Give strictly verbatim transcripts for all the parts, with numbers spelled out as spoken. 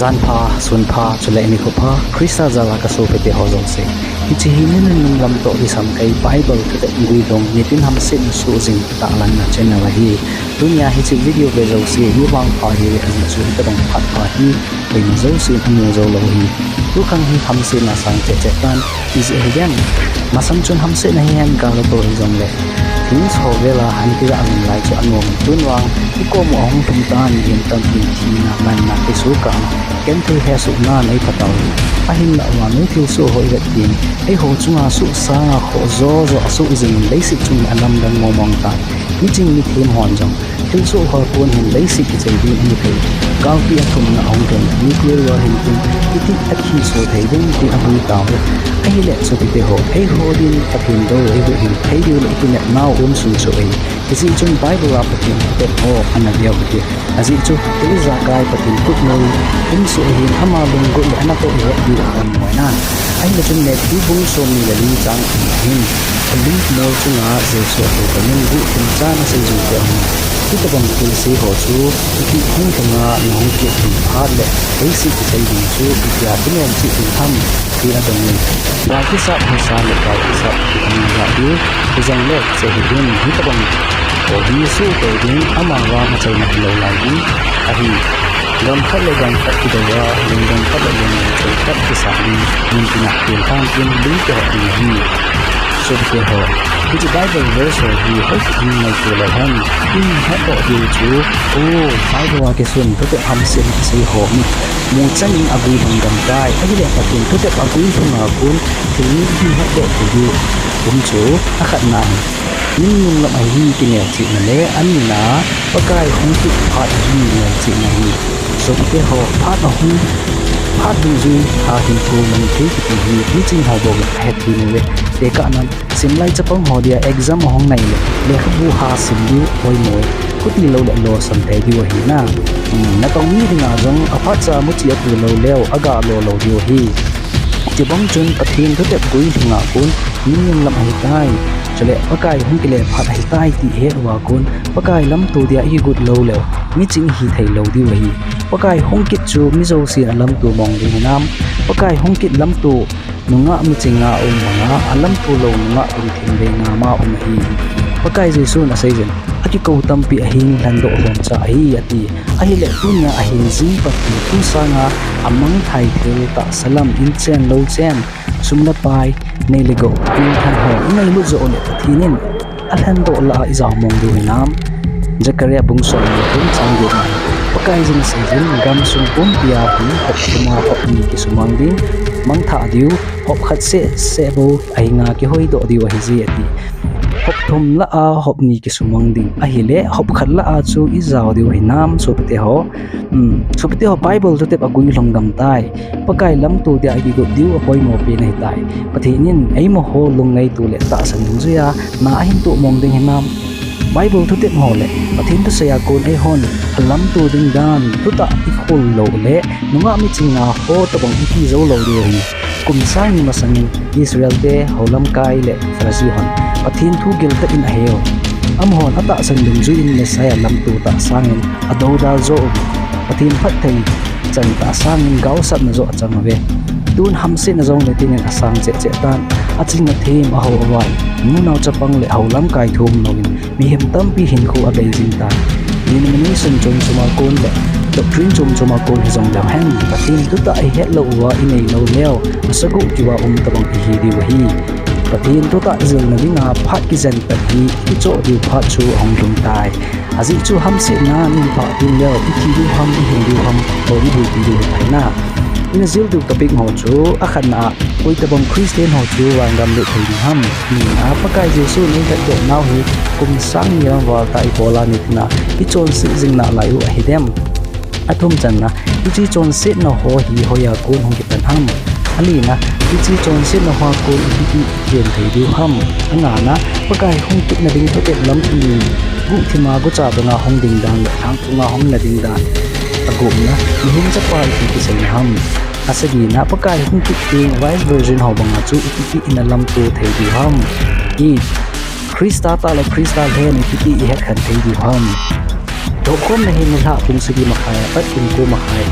Janpha, sunpha, chule nikho pha, Christa jal a kasopite ho jouse. Hiche hi ninunung lam toh isamkai Bible thutep guilhung nitin hamsetna soh jing tahlanna channel ahi. Tunia hiche video ve jouse, mi vangpha hiuve ajeh chu hitobang phat pha hi koima jousen amu joulou ahi. Tukhang hi hamsetna asang cheh cheh tan, ijeh hidem? Masang chun hamsetna hihen gal atoh hijongle, things ho vela ahin kijah jing lai chu anom in, tun vang ikom u ahung lhung tan, mihem tampin thina, natna, kisukam, genthei hesohna nei phatau hi. Ahinlah vannoi thilsoh ho ivet tin, eiho chunga soh sanga khoh jo jo asoh jingin leiset chung hi alamdang mong mong tan. Miching mithem hon jong thilsoh ho kon hin leiset kichai ding amu thei. Galpi athumna ahung lhun, nuclear war hin tin, itih a kiso thei ding tin abui tauve. Ahile sopite ho, eiho din Pathen dou eihuhhing thei diu le ikinepnau um sung chu ahi. Hijeh chun Bible a Pathen thutep ho ana veu hite. Ajeh chu thil ijakai Pathen khut noi umsoh ahin, ama lunggot le anatoh ihet diu adang moi nan. Ahile chun Matthew bung somni le li chang thum ahin, alunggel chunga Jesu athou bangin guhthim chan asei jing te ahi. Hitobang thilse ho chu itih hung lhunga nahung kit ding phat le leiset kichai ding chu itia kinom cheh ding ham, tin adongin, gal kisat hisa le gal kisat kihung lah diu, hijongle chehih in, hitobang ho hi soh kei ding, ama vang achaina hilou lai ding ahi. Gam khat le gam khat kidou a, lungdong khat le lungdong chei khat kisah ding, mun tina pen thang tin ling kihot ding ahi. Sopite ho, hiche Bible verse ho hi hoitah in ngaito leu hen, ihetdoh diu chu, o, Bible a kisun thutep hamsetna asei ho hi muchan in aguilhung gam tai, ahile Pathen thutep aguilhunga kon thil ni ihetdoh thei diu um chu, akhatna hi ninunung lam ahi kinelchihna le anina Pakai hung kit phat ahi nelchihna ahi. Sopite ho, phat ahung, phat dungjui a hinkho mang thei kiti hi miching ho bou ahethem uve. Tekahnan, simlai chapang ho dia exam ahung nai le lekhabu ha sim diu poimo e, chuti loule losam thei diu ahi na. Hmm, natong mi dinga jong aphatcha muchi atoh lou leu aga lo lou diu ahi. Chubang chun Pathen thutep guilhunga kon ninunung lam ahitai, chule Pakai hung kile phat ahitai ti ihet uva kon Pakai lamto dia ikigot lou leu miching ihi thei lou diu ahi. Pakai hung kit chu mi jousen alamto mong ding hinam? Pakai hung kit lamto nungah michinga um banga alamto lou nungah lungthim veinga ma um ahi. Pakai Jesun asei jin, akikou tampi ahin lhendoh lhomcha ahi ati. Ahile tunia ahin jing Pathen thu sanga amangthai thil tahsa lam, inchen louchen, sum le pai, nei le gou, pengthah ho ingailut joh uleh Pathen in alhendoh lah a ijao mong diu hinam? Zechariah bung somni le thum chang get na, Pakaiyin asei jin, gamsung pumpia hi hop thum a hop ni kisumang ding, mangthah diu, hop khat seh seh bou ahinga kihoidoh diu ahije ati. Hop thum lah a hop ni kisumang ding ahile, hop khat lah a chu ijao diu hinam, sopite ho? Hmm, sopite ho, Bible thutep aguilhung gam tai. Pakai lamto dia ikigot diu apoimo pen ahitai. Pathen in eimaho lungngaito le tahsan dungjuia na ahin toh mong ding hinam? Bible thutep ho le Pathen thusei a kon eihon alamto ding dan thutah ikhol lou le nungah michinga ho tobang iti jou lou diu ahi. Kum sang ni masangin Israel te, houlamkai le Pharisee hon Pathen thu giltah in aheu. Amahon atahsan dungjui in Messiah lamto tah sangin adoudal jo uve. Pathen phatthei chan tah sangin gaosapna joh achang uve. Tun hamsetna jong le tinin asang cheh cheh tan. Aching athem, ahao avai, nunao chapang le houlamkai thum louvin mihem tampi hinkho abei jing tan. Denomination chom chom a kon le doctrine chom chom a kon hijong leu hen, Pathen thutah ihet lou uva inei lou leu, asagoh keuva um tobang ihi diu ahi. Pathen thutah jilna dinga phat kijen tah hi ichoh diu phat chu ahung lhung tai. Ajeh chu hamsetna in phat ding leu, ithi diu ham, ihing diu ham, bou iboipi diu ahi na. Ina jil diu topic ho chu, akhatna a, koi tobang Christian ho chu vangam lut thei ding ham? Nina, Pakai Jesun eilhatdoh nau hi kum sang ni lam val tah ibol a nitina ichonset jing nalai u ahidem? Athum channa, hiche chonsetna ho hi hoiya kon hung kipan ham? Alina, hiche chonsetna hoa kon iti ithem thei diu ham? Angana, Pakai hung kitna ding thutep lampi in guhthima gucha banga hung ding dan le lhangphunga hung na ding dan. Agupna, mihem chapa iti kiseina ham? Asagina, Pakai hung kit teng Vice Virgin ho banga chu iti ina lamto thei diu ham? Iti, Christa tah le Christa lhen iti ihet khen thei diu ham? Dohkhomna hi nilhah pung sagi makhai apat pung ko makhai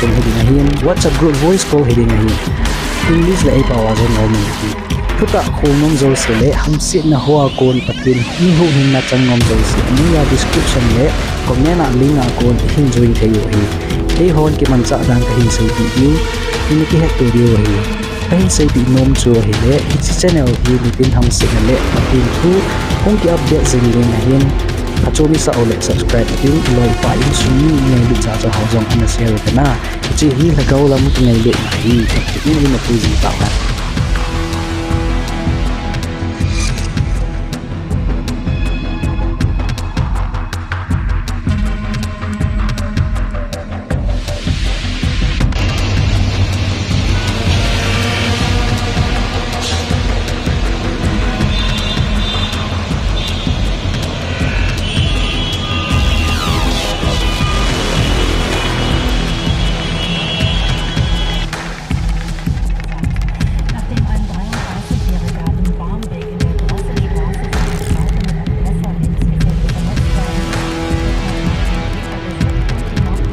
song hiding ahin, WhatsApp group voice call hiding ahin. English le eipao a jong aum in ahi. Thutah khol nom jouse le hamsetna hoa kon Pathen mi huhhingna chang nom jouse, anuia description le comment a link a kon ihin join thei u ahi. Keihon kimanchah dan kahin seipeh diu, ina kihetto diu ahi. Kahin seipeh nom chu ahile, hiche channel hi nitin hamsetna le Pathen thu hung ki update jing ding ahin, achom isah u le subscribe ding, iloipa insung mi ngailut cha cha ho jong ana share u tena. Hiche hi lhagao lam kingailutna ahi, Pathen in eina pui jing tauhen. Nachdem ein dreiunddreißigjähriger in Barmbek in der Drosselstraße seine Frau mit einem Messer lebensgefährlich verletzt worden ist, wird er versucht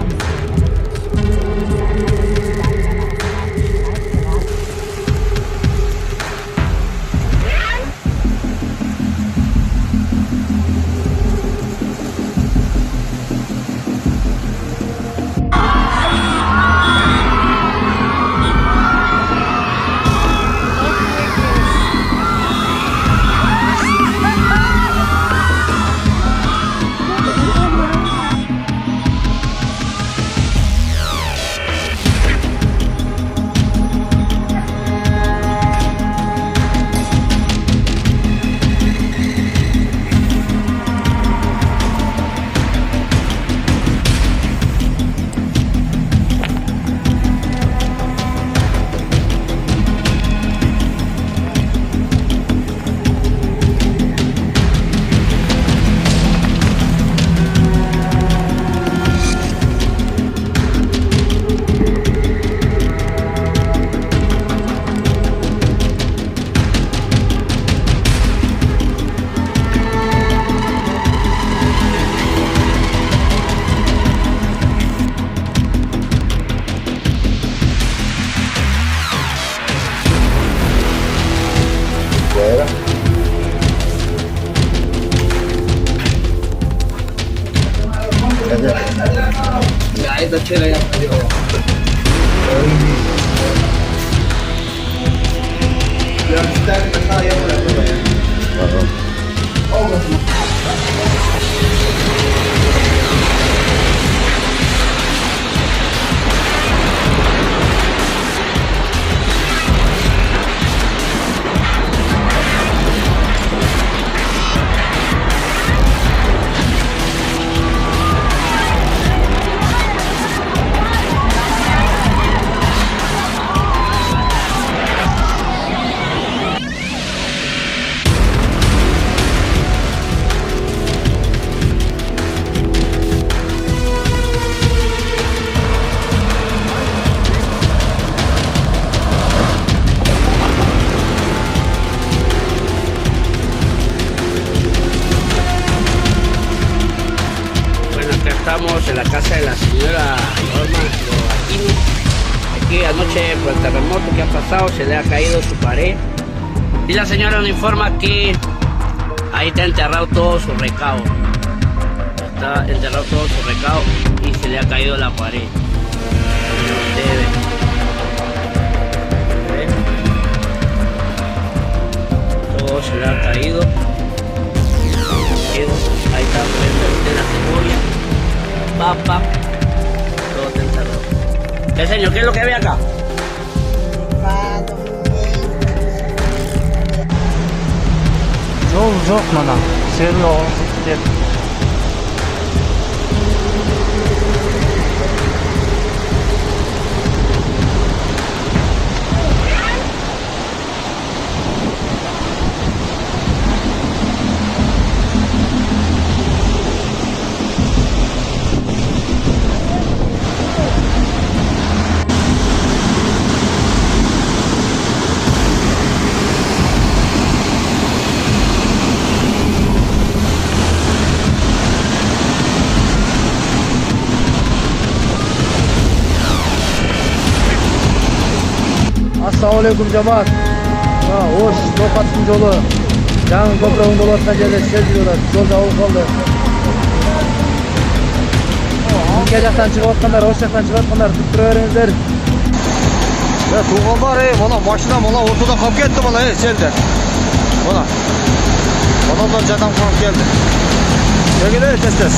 und die Nachkommen Bueno, acá estamos en la casa de la señora Norma Aquino. Aquí anoche, por el terremoto que ha pasado, se le ha caído su pared. Y la señora nos informa que ahí está enterrado todo su recado. Está enterrado todo su recado y se le ha caído la pared. Ustedes ven. Todo se le ha caído. Ahí está, de la cebolla, papa, todo está enterrado. ¿Qué, señor? ¿Qué es lo que ve acá? Jol jol mana, sel lo, sel. Assalamualeykum, cemaat. Ha, Oş, Tokatsın yolu. Yangi köprünün dolu atkan yerde sel diyorlar. Yolda avuk kaldı. Ülke yaktan çıkıp atkanlar, Oş yaktan çıkıp atkanlar. Tutturuveringizler. Ya, tuğanlar, ey, valla maşina, valla ortada kalıp gitti, valla, ey, selde. Valla. Adamlar canım kalıp geldi. Çekil, ey, tez tez.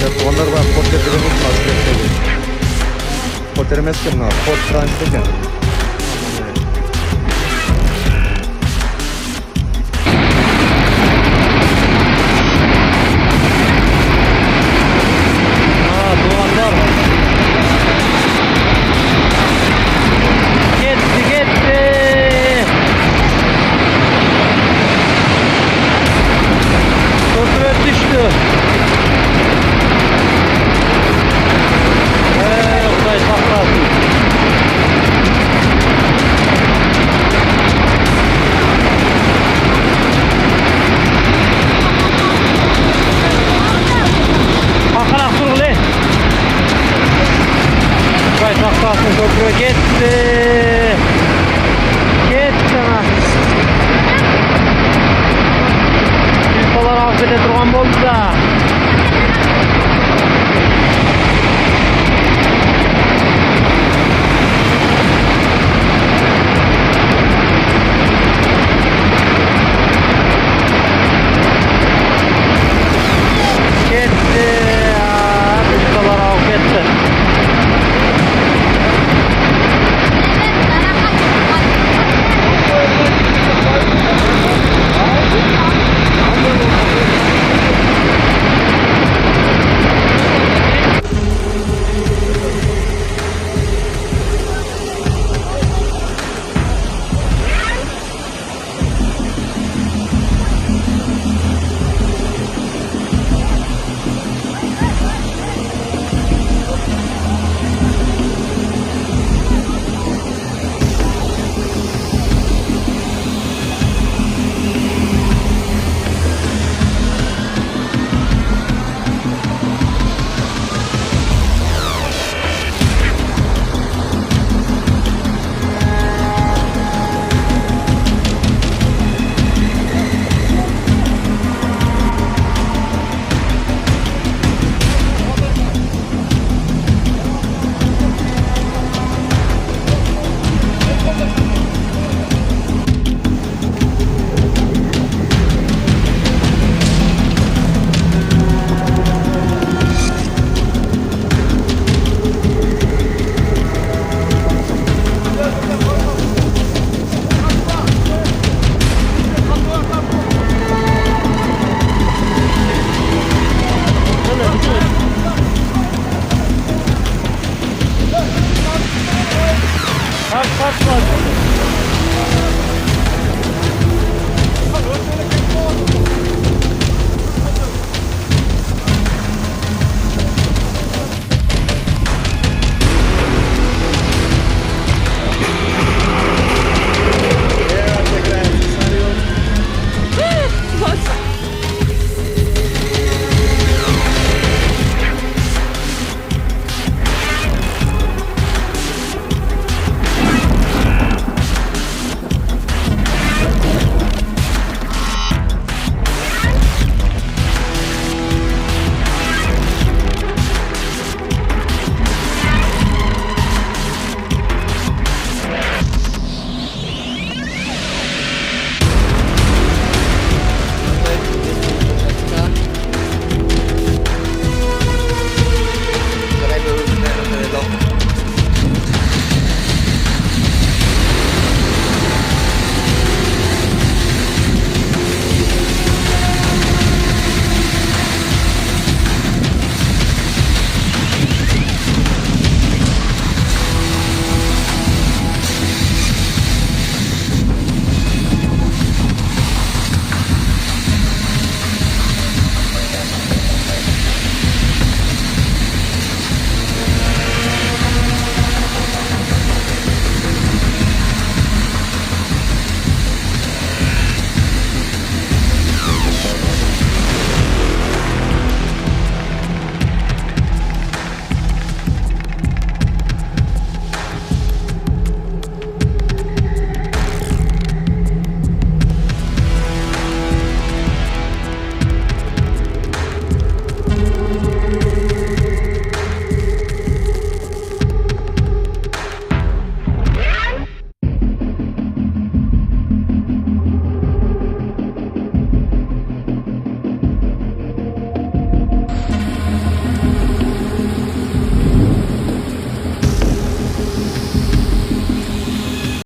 Ya, tuğanlar, bak, kod getirmek lazım. Kod vermezken ne? Kod transferken. Ha, tuğanlar. Gitti, gitti. Köprü düştü. Ee, Huday saklasın. Kalkarak dur ulan. Huday saklasın, köprü gitti.